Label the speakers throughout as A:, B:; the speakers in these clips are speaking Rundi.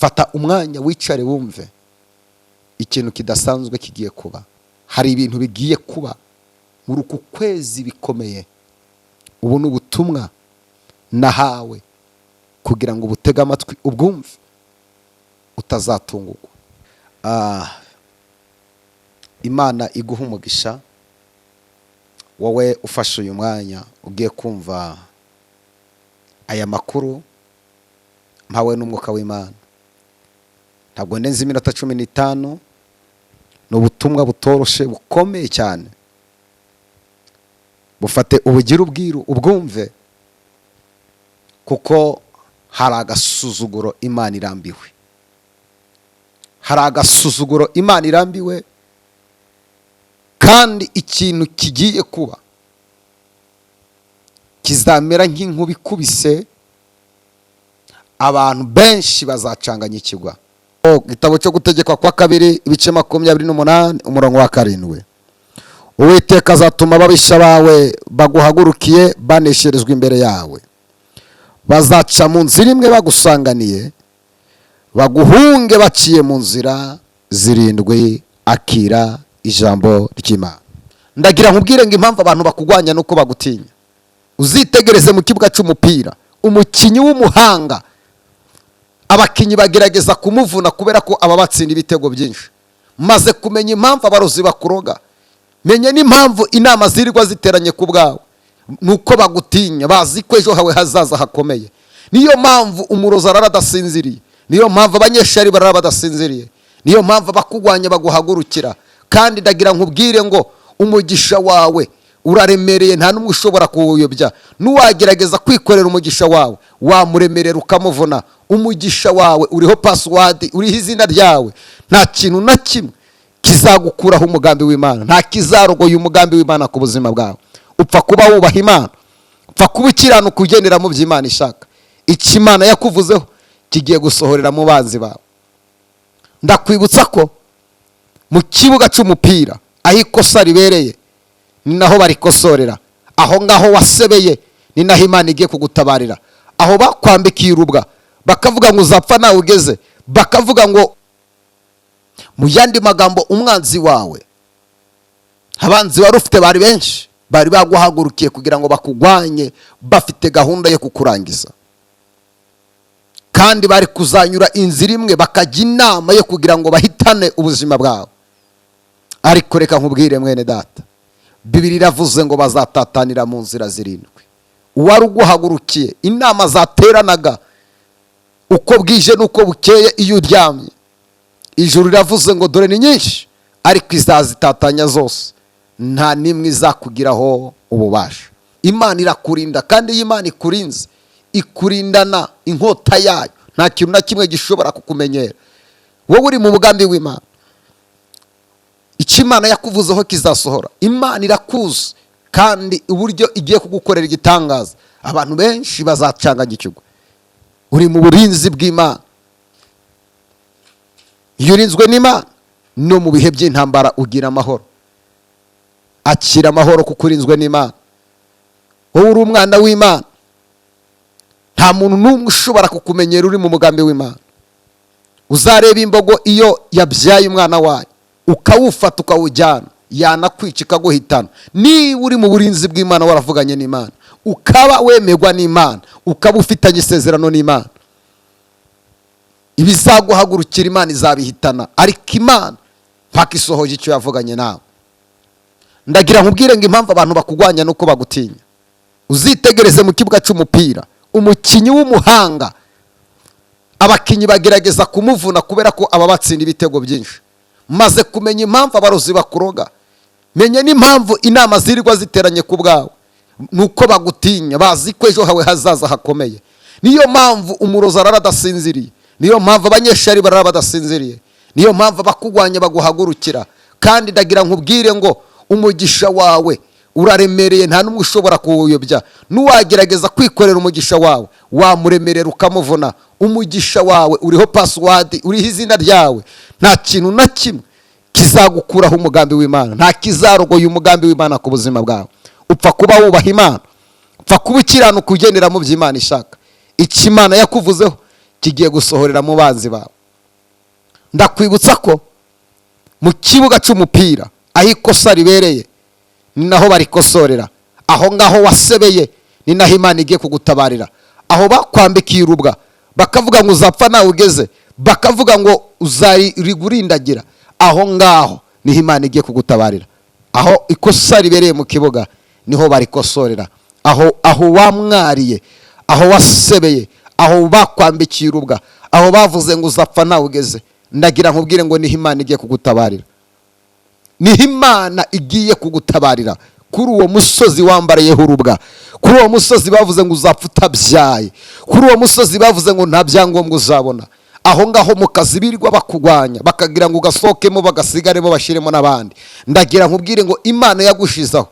A: Fata umwanya wicare wumve ikintu kidasanzwe kigiye kuba. Hari ibintu bigiye kuba muri uku kwezi bikomeye. Ubu ni ubutumwa nahawe kugira ngo ubutege amatwi, ubwumve, utazatungurwa. Imana iguha umugisha wowe ufashe uyu mwanya ugiye kumva aya makuru mpawe n'umwuka w'Imana. Ntabwo ndenze iminota 15. Ni ubutumwa butoroshe, bukomeye cyane. Bufate ubugire ubwiru, ubwumve, kuko hari agasuzuguro Imana irambiwe, hari agasuzuguro Imana irambiwe. Kandi ikintu kigiye kuba kizamera nk'inkuba ikubise abantu benshi, bazacanganya ikigwa. Igitabo cyo Gutegekwa kwa Kabiri, ibice 28, umurongo wa 7: "Uwiteka azatuma ababisha bawe baguhagurukiye banesherezwa imbere yawe. Bazaca mu nzira imwe bagusanganiye, baguhunge baciye mu nzira zirindwi." Akira ijambo ry'Imana. Ndagira nkubwire ngo impamvu abantu bakugwanya nuko bagutinya. Uzitegereze mu kibuga cy'umupira, umukinnyi w'umuhanga, abakinnyi bagerageza kumuvuna kubera ko aba batsinda ibitego byinshi. Maze kumenya impamvu abarozi bakuroga, menye n'impamvu inama zirirwa ziteranye ku bwawe, ni uko bagutinya. Bazi ko ejo hawe hazaza hakomeye. Niyo mpamvu umurozi arara adasinziriye, niyo mpamvu abanyeshuri barara badasinziriye, niyo mpamvu abakugwanya baguhagurukira. Kandi ndagira nkubwire ngo umugisha wawe uraremereye, nta n'umwe ushobora kuwuyobya. N'uwagerageza kwikorera umugisha wawe, wamuremerera ukamuvuna. Umugisha wawe uriho password, uriho izina ryawe. Nta kintu na kimwe kizagukuraho umugambi w'Imana, nta kizarogoya umugambi w'Imana ku buzima bwawe. Upfa kuba wubaha Imana, upfa kuba ukiranuka, ugendera mu byo Imana ishaka. Icyo Imana yakuvuzeho kigiye gusohorera mu banzi bawe. Ndakwibutsa ko mu kibuga cy'umupira, aho ikosa ribereye ni naho barikosorera. Aho ngaho wasebeye ni naho Imana igiye kugutabarira. Aho bakwambikiye urubwa, bakavuga ngo uzapfa nawe ugeze, bakavuga ngo, mu yandi magambo, umwanzi wawe, abanzi wari ufite bari benshi, bari baguhagurukiye kugira ngo bakugwanye, bafite gahunda yo kukurangiza, kandi bari kuzanyura inzira imwe, bakajya inama yo kugira ngo bahitane ubuzima bwawe. Ariko reka nkubwire, mwene data, Bibiri iravuze ngo bazatatanira mu nzira zirindwi. Uwari uguhagurukiye, inama zateranaga uko bwije n'uko bukeye iyo uryamye, ijuru riravuze ngo dore ni nyinshi, ariko izazitatanya zose, nta n'imwe izakugiraho ububasha. Imana irakurinda, kandi iyo Imana ikurinze, ikurindana inkota yayo. Nta kintu na kimwe gishobora kukumenyera wowe uri mu mugambi w'Imana. Icyo Imana yakuvuzeho kizasohora. Imana irakuzi, kandi uburyo igiye kugukorera igitangaza, abantu benshi bazacanganya ikigwa. Uri mu burinzi bw'Imana. Iyo urinzwe n'Imana, no mu bihe by'intambara ugira amahoro. Akira amahoro kuko urinzwe n'Imana. Wowe uri umwana w'Imana, nta muntu n'umwe ushobora kukumenyera uri mu mugambi w'Imana. Uzareba imbogo iyo yabyaye umwana wayo, ukawufata ukawujyana, yanakwica ikaguhitana. Niba uri mu burinzi bw'Imana, waravuganye n'Imana, ukaba wemerwa n'Imana, ukaba ufitanye isezerano n'Imana, ibizaguhagurukira Imana izabihitana, ariko Imana mpaka isohoje icyo yavuganye nawe. Ndagira nkubwire ngo impamvu abantu bakugwanya nuko bagutinya. Uzitegereze mu kibuga cy'umupira, umukinnyi w'umuhanga, abakinnyi bagerageza kumuvuna kubera ko aba batsinda ibitego byinshi. Maze kumenya impamvu abarozi bakuroga, menye n'impamvu inama zirirwa ziteranye ku bwawe, ni uko bagutinya. Bazi ko ejo hawe hazaza hakomeye. Niyo mpamvu umurozi arara adasinziriye, niyo mpamvu abanyeshuri barara badasinziriye, niyo mpamvu abakugwanya baguhagurukira. Kandi ndagira nkubwire ngo umugisha wawe uraremereye, nta n'umwe ushobora kuwuyobya. N'uwagerageza kwikorera umugisha wawe, wamuremerera ukamuvuna. Umugisha wawe uriho password, uriho izina ryawe. Nta kintu na kimwe kizagukuraho umugambi w'Imana, nta kizarogoya umugambi w'Imana ku buzima bwawe. Upfa kuba wubaha Imana, upfa kuba ukiranuka, ugendera mu byo Imana ishaka. Icyo Imana yakuvuzeho Kigiye gusohorera mu banzi bawe. Ndakwibutsa ko mu kibuga cy'umupira, aho ikosa ribereye ni naho barikosorera. Aho ngaho wasebeye ni naho Imana igiye kugutabarira. Aho bakwambikiye urubwa, bakavuga ngo uzapfa nawe ugeze, bakavuga ngo uzarigurindagira, aho ngaho niho Imana igiye kugutabarira. Aho ikosa ribereye mu kibuga niho barikosorera. Aho wamwariye, aho wasebeye, aho bakwambikiye urubwa, aho bavuze ngo uzapfa nawe ugeze, ndagira nkubwire ngo niho Imana igiye kugutabarira. Niho Imana igiye kugutabarira, kuri uwo musozi wambariyeho urubwa, kuri uwo musozi bavuze ngo uzapfa utabyaye, kuri uwo musozi bavuze ngo nta byangombwa uzabona, aho ngaho mu kazi birirwa bakugwanya, bakagira ngo ugasohokemo bagasigaremo bashyiremo n'abandi. Ndagira nkubwire ngo Imana yagushizaho,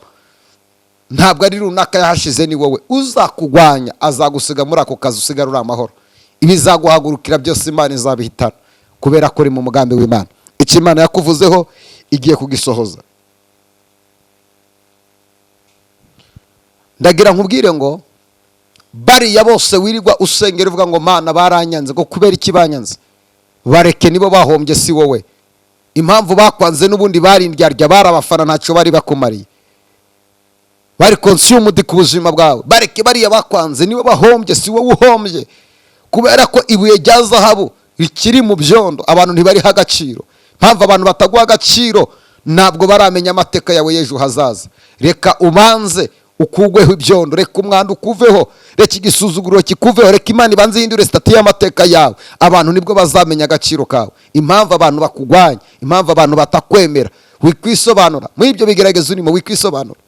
A: ntabwo ari runaka yahashize, ni wowe. Uzakugwanya azagusiga muri ako kazi, usigara uri amahoro. Ibizaguhagurukira byose Imana izabihitana, kubera ko uri mu mugambi w'Imana. Icyo Imana yakuvuzeho igiye kugisohoza. Ndagira nkubwire ngo bariya bose wirirwa usengera uvuga ngo Mana baranyanze, ngo kubera iki banyanze? Bareke, nibo bahombye, si wowe. Impamvu bakwanze n'ubundi bari indyarya, bari abafana, ntacyo bari bakumariye, bari consumed ku buzima bwawe. Bareke, bariya bakwanze nibo bahombye, si wowe uhombye, kubera ko ibuye rya zahabu rikiri mu byondo abantu ntibariha agaciro. Impamvu abantu bataguha agaciro, ntabwo baramenya amateka yawe y'ejo hazaza. Reka ubanze ukugweho ibyondo, reka umwanda ukuveho, reka igisuzuguriro kikuveho, reka Imana ibanze ihindure status y'amateka yawe, abantu nibwo bazamenya agaciro kawe. Impamvu abantu bakugwanya, impamvu abantu batakwemera, wikwisobanura. Muri ibyo bigeragezo urimo, wikwisobanura.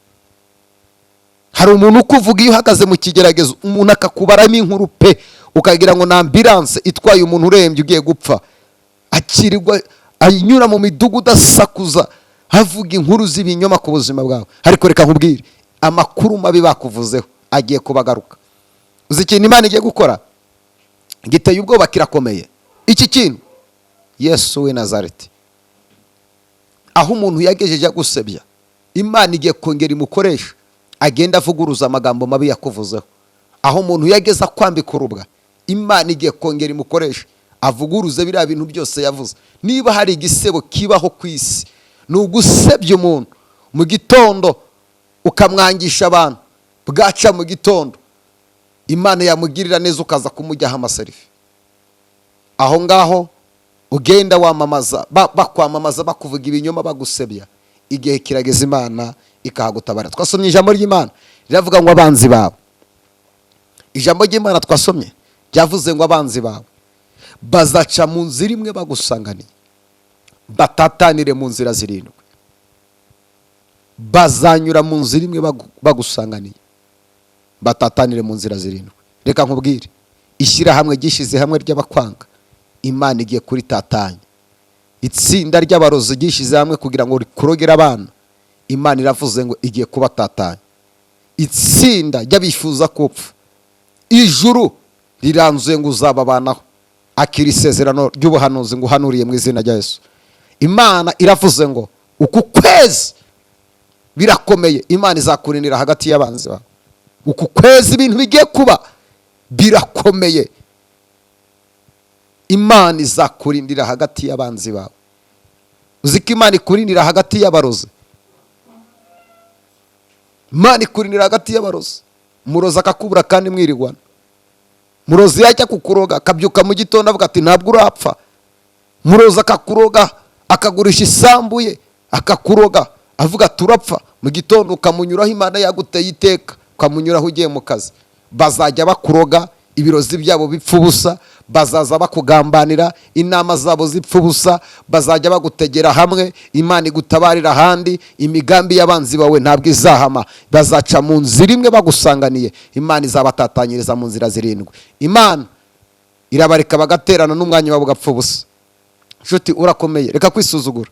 A: Hari umuntu ukuvuga iyo uhagaze mu kigeragezo, umuntu akakubaramo inkuru pe, ukagira ngo ni ambulance itwaye umuntu urembye ugiye gupfa, akirirwa anyura mu midugudu asakuza, avuga inkuru z'ibinyoma ku buzima bwawe. Ariko reka nkubwire, amakuru mabi bakuvuzeho agiye kubagaruka. Uzi ikintu Imana igiye gukora giteye ubwoba, kirakomeye iki kintu? Yesu w'i Nazareti, aho umuntu yagejeje agusebya, Imana igiye kongera imukoresha, agenda avuguruza amagambo mabi yakuvuzeho. Aho umuntu yageze akwambika urubwa, Imana igiye kongera imukoresha, avuguruze biriya bintu byose yavuze. Niba hari igisebo kibaho ku isi, ni ugusebya umuntu mu gitondo ukamwangisha abantu, bwaca mu gitondo Imana yamugirira neza ukaza kumujyaho amaselfie. Aho ngaho ugenda wamamaza, bakwamamaza, bakuvuga ibinyoma, bagusebya, igihe kirageze Imana ikahagutabara. Twasomye ijambo ry'Imana riravuga ngo abanzi bawe, ijambo ry'Imana twasomye ryavuze ngo abanzi bawe bazaca mu nzira imwe bagusanganiye, batatanire mu nzira zirindwi. Bazanyura mu nzira imwe bagusanganiye, batatanire mu nzira zirindwi. Reka nkubwire, ishyirahamwe ryishyize hamwe ry'abakwanga, Imana igiye kuritatanya. Itsinda ry'abarozi ryishyize hamwe kugira ngo rikurogere abana, Imana iravuze ngo igiye kubatatanya. Itsinda ry'abifuza kupfa, ijuru riranzuye ngo uzababanaho. Akira isezerano ry'ubuhanuzi ngo uhanuriye mu izina rya Yesu. Imana iravuze ngo uku kwezi birakomeye, Imana izakurinira hagati y'abanzi bawe. Uku kwezi ibintu bigiye kuba birakomeye, Imana izakurindira hagati y'abanzi bawe. Uzi ko Imana ikurindira hagati y'abarozi? Imana ikurindira hagati y'abarozi. Umurozi akakubura kandi mwirigwana. Murozi yajya kukuroga akabyuka mu gitondo avuga ati ntabwo urapfa. Murozi akakuroga, akagurisha isambu ye, akakuroga avuga ati urapfa. Mu gitondo ukamunyuraho, Imana yaguteye iteka, ukamunyuraho ugiye mu kazi. Bazajya bakuroga, ibirozi byabo bipfa ubusa. Bazaza bakugambanira, inama zabo zipfa ubusa. Bazajya bagutegera hamwe, Imana igutabarira ahandi. Imigambi y'abanzi bawe ntabwo izahama. Bazaca mu nzira imwe bagusanganiye, Imana izabatatanyiriza mu nzira zirindwi. Imana irabareka bagaterana n'umwanya wabo ugapfa ubusa. Nshuti, urakomeye, reka kwisuzugura.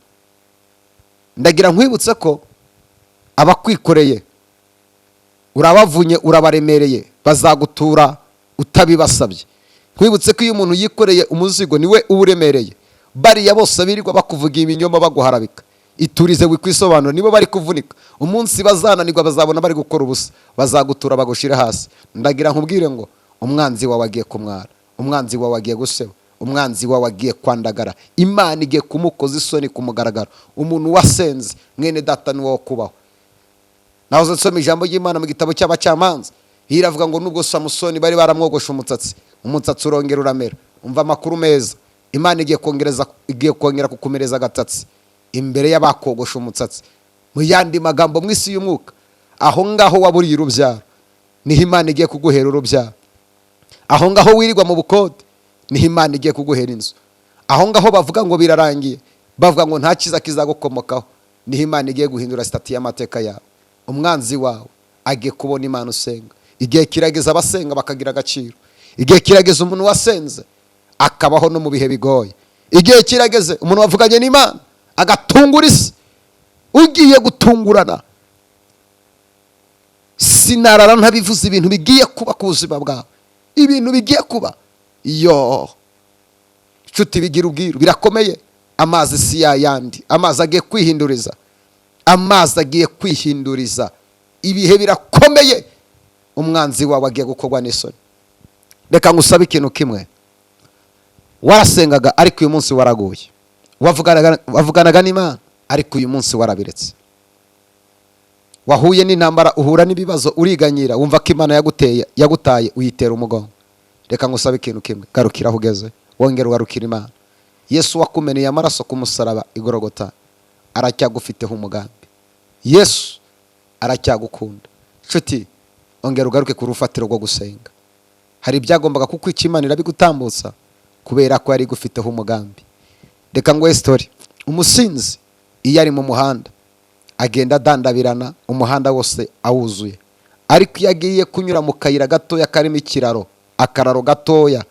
A: Ndagira nkwibutse ko abakwikoreye urabavunye, urabaremereye, bazagutura utabibasabye. Nkwibutse ko iyo umuntu yikoreye umuzigo niwe uba uremereye. Bariya bose birirwa bakuvuga ibinyoma, baguharabika, iturize, wikwisobanura, nibo bari kuvunika. Umunsi bazananirwa bazabona bari gukora ubusa, bazagutura bagushyire hasi. Ndagira nkubwire ngo umwanzi wawe agiye kumwara. Umwanzi wawe agiye guseba, umwanzi wawe agiye kwandagara, Imana igiye kumukoza isoni ku mugaragaro. Umuntu wasenze, mwene data, ni wowe kubaho. Nahoze nsoma ijambo ry'Imana mu gitabo cy'Abacamanza, iravuga ngo nubwo Samusoni bari baramwogoshe umusatsi, umusatsi urongera uramera. Umva amakuru meza: Imana igiye kongereza, igiye kongera kukumereza agasatsi imbere y'abakogosha umusatsi. Mu yandi magambo, mu isi y'umwuka, aho ngaho waburiye urubyaro niho Imana igiye kuguhera urubyaro. Aho ngaho wirirwa mu bukode niho Imana igiye kuguhera inzu. Aho ngaho bavuga ngo birarangiye, bavuga ngo nta cyiza kizagukomokaho, niho Imana igiye guhindura status y'amateka yawe. Umwanzi wawe agiye kubona Imana usenga. Igihe kirageze abasenga bakagira agaciro. Igihe kirageze umuntu wasenze akabaho no mu bihe bigoye. Igihe kirageze umuntu wavuganye n'Imana agatungura isi. Ugiye gutungurana, sinarara ntabivuze. Ibintu bigiye kuba ku buzima bwawe, ibintu bigiye kuba yo, inshuti, bigira ubwiru, birakomeye. Amazi si yayandi, amazi agiye kwihinduriza, amazi agiye kwihinduriza. Ibihe birakomeye, umwanzi wawe agiye gukorwa n'isoni. Reka ngusabe ikintu kimwe. Warasengaga, ariko uyu munsi waraguye. Wavuganaga n'Imana, ariko uyu munsi warabiretse. Wahuye n'intambara, uhura n'ibibazo, uriganyira, wumva ko Imana yaguteye, yagutaye, uyitera umugongo. Reka ngusabe ikintu kimwe: garukira aho ugeze, wongera ugarukira Imana. Yesu wakumeneye amaraso ku musaraba igorogota aracyagufiteho umugambi. Yesu aracyagukunda. Nshuti, ongera ugaruke ku rufatiro rwo gusenga. Hari ibyagombaga kukwica, Imana irabigutambutsa kubera ko yari igufiteho umugambi. Reka nguhe story. Umusinzi iyo ari mu muhanda agenda adandabirana, umuhanda wose awuzuye, ariko iyo agiye kunyura mu kayira gatoya karimo ikiraro, akararo gatoya,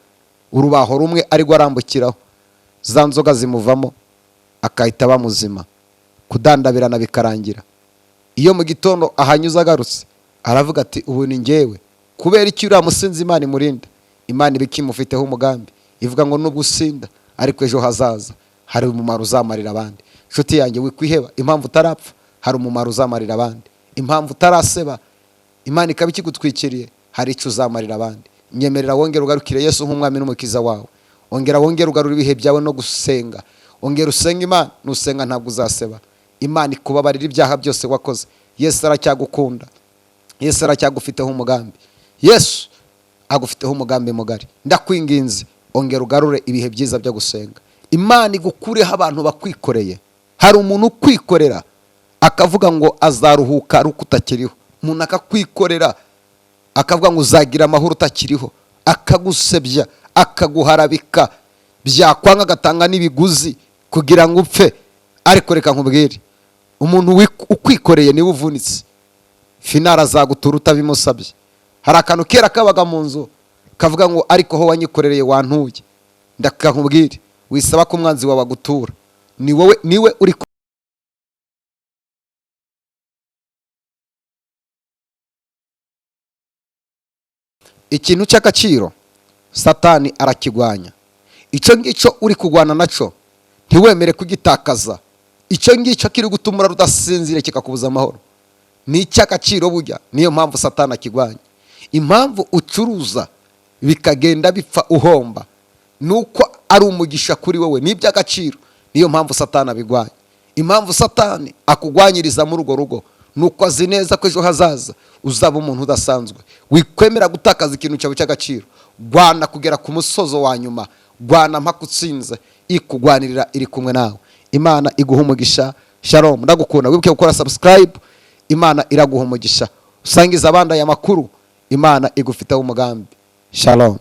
A: urubaho rumwe ariko arambukiraho, za nzoga zimuvamo, akahita aba muzima, kudandabirana bikarangira. Iyo mu gitondo ahanyuze agarutse, aravuga ati: "Ubu ni ngewe." Kubera icyo? Uriya musinzi Imana imurinda, Imana iba ikimufiteho umugambi. Ivuga ngo nubwo usinda, ariko ejo hazaza hari umumaro uzamarira abandi. Inshuti yanjye, wikwiheba. Impamvu utarapfa, hari umumaro uzamarira abandi. Impamvu utaraseba, Imana ikaba ikigutwikiriye, hari icyo uzamarira abandi. Nyemerera wongere ugarukire Yesu nk'umwami n'umukiza wawe. Ongera wongere ugarura ibihe byawe no gusenga. Ongera usenga Imana. Nusenga ntabwo uzaseba. Imana ikubabarira ibyaha byose wakoze. Yesu aracyagukunda, Yesu aracyagufiteho umugambi, Yesu agufiteho umugambi mugari. Ndakwinginze, ongera ugarure ibihe byiza byo gusenga. Imana igukureho abantu bakwikoreye. Hari umuntu ukwikorera akavuga ngo azaruhuka ari uko utakiriho. Umuntu akakwikorera akavuga ngo uzagira amahoro utakiriho, akagusebya, akaguharabika, byakwanga agatanga n'ibiguzi kugira ngo upfe. Ariko reka nkubwire, umuntu ukwikoreye niwe uvunitse. Finally azagutura utabimusabye. Hari akantu kera kabaga mu nzu kavuga ngo: "Ariko ho wanyikorereye wantuye." Ndaka nkubwire, wisaba ko umwanzi wawe agutura, ni wowe, niwe uri. Ikintu cy'agaciro Satani arakigwanya. Icyo ngicyo uri kurwana nacyo, ntiwemere kugitakaza. Icyo ngicyo kiri gutuma urara udasinzire, kikakubuza amahoro, ni icy'agaciro burya. Niyo mpamvu Satani akigwanya. Impamvu ucuruza bikagenda bipfa, uhomba, ni uko ari umugisha kuri wowe, ni iby'agaciro. Niyo mpamvu Satani abigwanya. Impamvu Satani akugwanyiriza muri urwo rugo ni uko azi neza ko ejo hazaza uzaba umuntu udasanzwe. Wikwemera gutakaza ikintu cyawe cy'agaciro. Rwana kugera ku musozo wa nyuma, rwana mpaka utsinze. Ikugwanirira iri kumwe nawe. Imana iguha umugisha. Shalom, ndagukunda. Wibuke gukora subscribe. Imana iraguha umugisha. Usangiza abandi aya makuru. Imana igufiteho umugambi. Shalom.